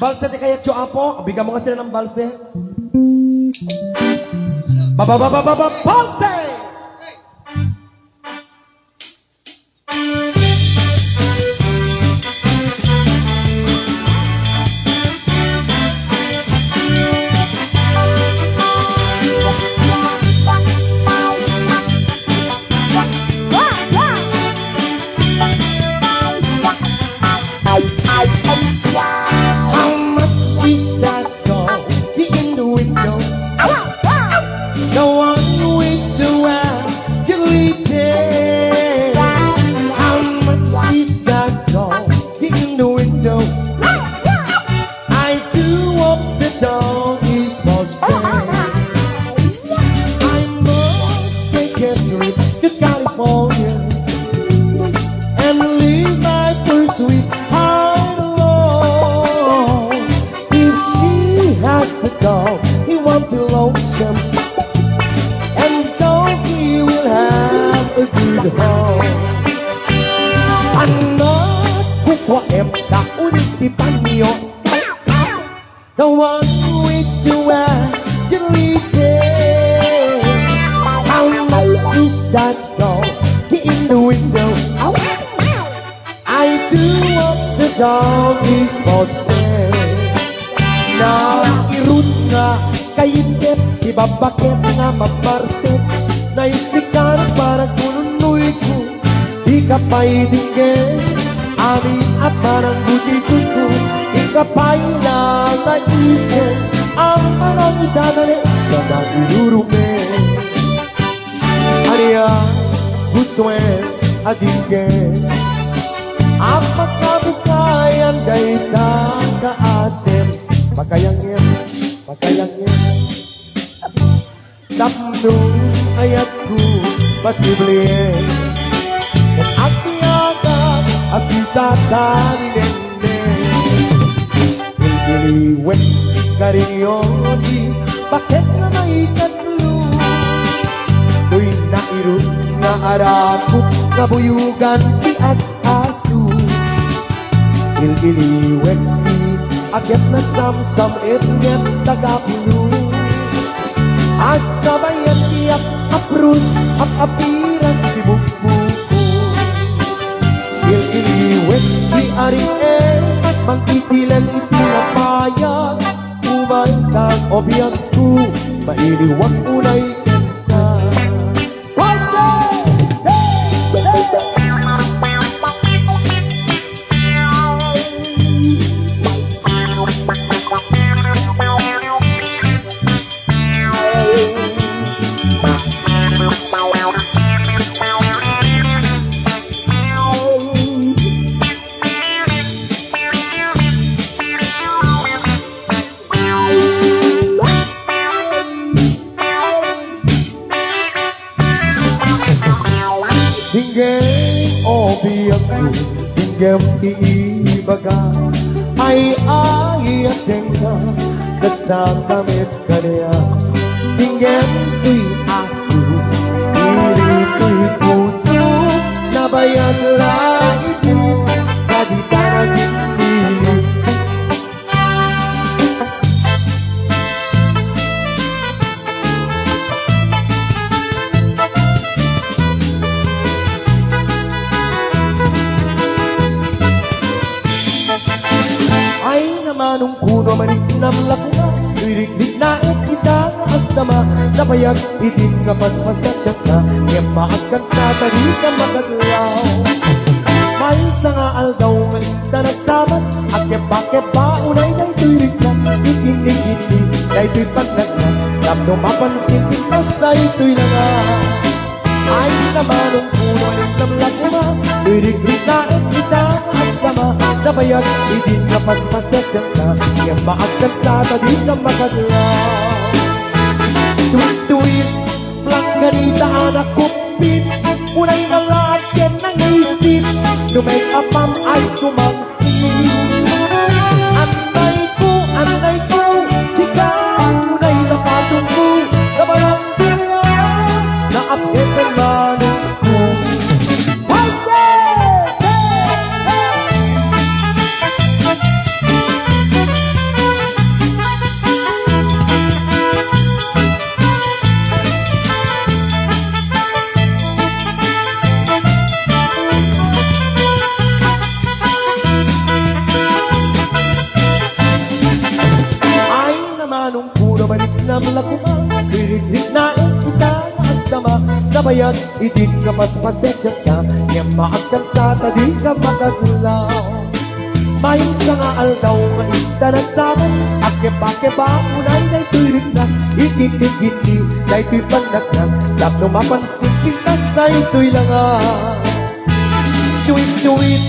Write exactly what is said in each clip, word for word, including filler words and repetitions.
Balse ti kayatyo, Apo. Bigyan mo nga sila ng balse. Baba, baba, baba, balse! How much is that dog in the window? The one with the white jelly tail. How much is that dog in the window? I do hope the dog is for sale. I must take a trip to California and leave my poor sweetheart alone. If she has a dog, he won't be lonesome, and so he will have a good home. Anak, kukuaem ta ulit ti panyo. The one with the white jelly tail. How much is that dog in the window? I do hope the dog is for sale. Nairut nga kayinket ti babbaket nga mamartet. Naistikar para kununuyko. Di ka pay dinggen, amin a pananggutitutko, di ka pay nanaisen, ang manangitananek, nanangirurumen. Ania, gustoen a dinggen, a makabukayan dayta nga asem, pakayangem, pakayangem. Tapno ayatko, posible ket agtiagak a sitata ni Nene. Iliwek ti karinyo ti baket nga maikatlo. Toy nairut nga arakop nga buyogan ti as- asu. Il-iliwek ti agyat na samsam-et ngem tagapulo. Asabayan ti ap-aprus, ap-apiras ti bukbuko. Il-iliwek ti aring-e, mangtitilen ti napayag. Umaykan, o biagko, mailiwak unay kenka. Dinggem, o biagko, dinggem ti ibaga, ay ayat kenka, kasta ka met kaniak. Dinggem ti aso, ditoy puso, nabayag la iti, kadi ta naging pilit. Ay, namanong kuno, maniknam la koma, irikrik na et ita nga agdama, nabayag idin nga paspasaksakna, ngem maagkan sa tagika magadlaw. Maysa nga aldaw nga ta nagsabat, agkebba-kebba unay daytoy rikna, ikinni-kinni daytoy pagnagna, tapno mapansin ti kas daytoy langa. Ay, namanong kuno, ay, namlaguma, irikrik na et ita nga agdama, nabayag idin nga paspasaksakna, ngem maagkan sa tagika magadlaw. Tuwid-tuwid, plangganita a nakuppit, unay nga laat ken nangisit, no make-up-am ay tumang Annayko, annayko, dika unay napatungko, kabarangay, naapketen manongko. Hey, hey, hey, hey. Payag iti kapaspasensya ta, ngem maagkan ta ta dika makadlaw. Maysa nga aldaw nga adda nagsabong, agkeba-keba unay daytoy riknak, ikiti-kiti daytoy pannaknak, tapno mapansin pintas daytoy langat. Tuwid-tuwid,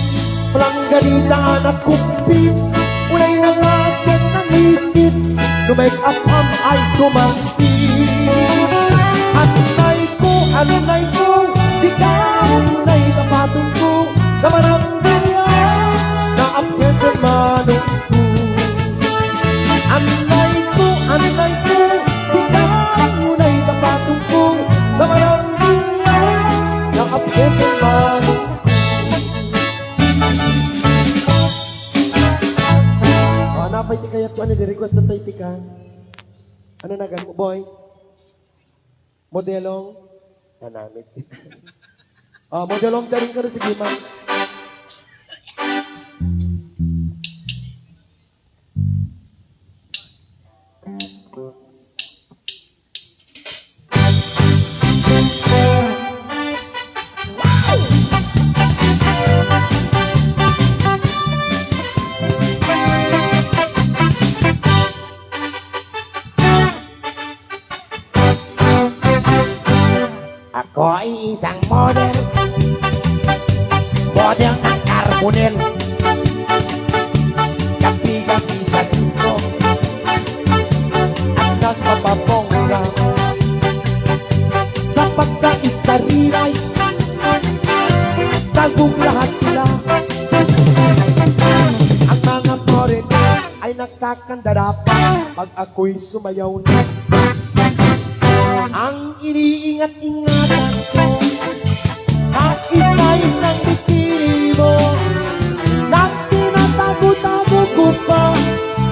planggani ta a nagkumpit, unay nga laeng nangisit, no make-up-am ay tumangsit. Annay ko, annay ko, dika unay ta patungko, ta managbiag, naappetan manungko. Annay ko, annay ko, dika unay ta patungko, ta managbiag, naappetan manungko. Ah, napay ti kayatko, ano, di request na tayo, tika. Ano na, gan mo, boy? Modelong? Nanamit. Ah, modelong, charing ka rin, sige, man. Ako ay isang model, model ng karbonel. Gabi-gabi sa disco at nagpapabongga. Sa pagka-istariray, tagong lahat sila. Ang mga foreigner ay nagkakandarapa pag ako'y sumayaw na. Ang iniingat-ingatan ko, nais-nais ng bikini mo, na tinatago-tago ko pa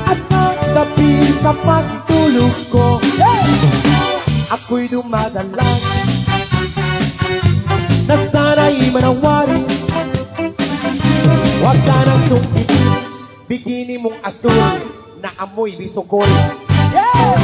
at nagkapi sa pagtulog ko. Ako'y dumadalag na sana'y manawari. Huwag sanang sungkitin bikini mong asul na amoy bisukol. Yeah!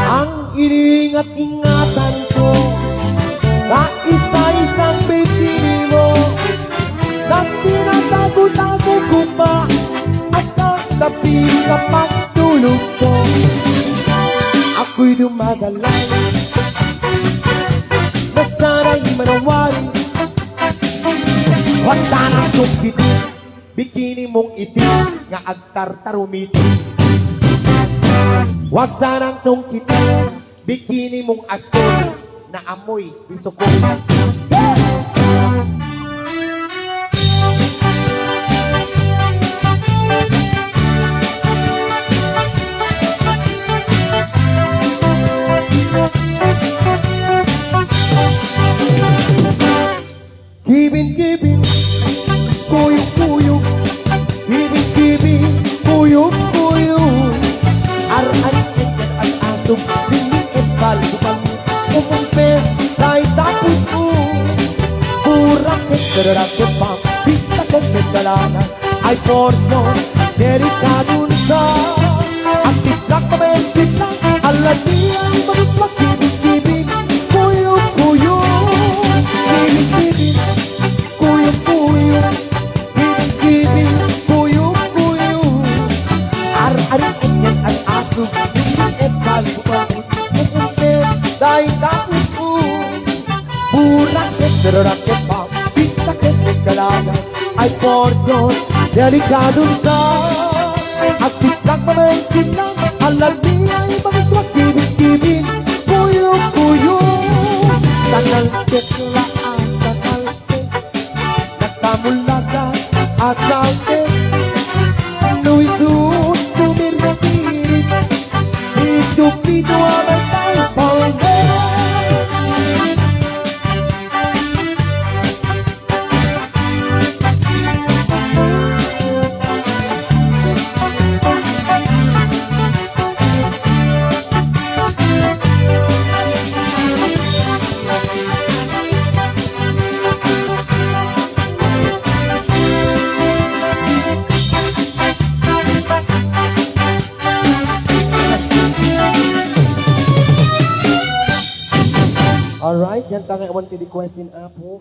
Ang iningat-ingatan ko sa isa-isang bikini mo, na tinatago-tago ko pa at nagkapi sa pagtulog ko. Ako'y dumadalag na sana'y manawari. Huwag sanang sungkitin bikini mong itim nga agtartarumiti. Huwag sanang sungkitin bikini mong asul na amoy bisukol. Gibin-gibin, kuyog-kuyog. Gibin-gibin, kuyog-kuyog. Ar-aring ket ag-asog, rinni ket balbubag. Umumpes, tay tapos, o. Burak ket dararak ket pam, pinta ket ket dalanan. Ay, por Dios, delikadon sa. Agsiplak, pabensitlang, ala niya, maguslak, gibin-gibin, kuyog-kuyog, gibin-gibin, kuyog-kuyog, gibin-gibin, kuyog-kuyog. Ar-aring ket ag-asog, rinni ket balbubag. Umumpes, tay tapos, o. Burak ket dararak ket pam, pinta ket ket dalanan. Ay, por Dios, delikadon sa. Agsiplak, pabensitlang, ala niya, maguslak, gibin-gibin, kuyog-kuyog. Sanal ket la, a, sanal ket. Nagkamulaga, asal ket. No isu, sumirsirit. Pito-pito, abay, tayo, paway. Right, diay ta nga awan ti request ni Apo.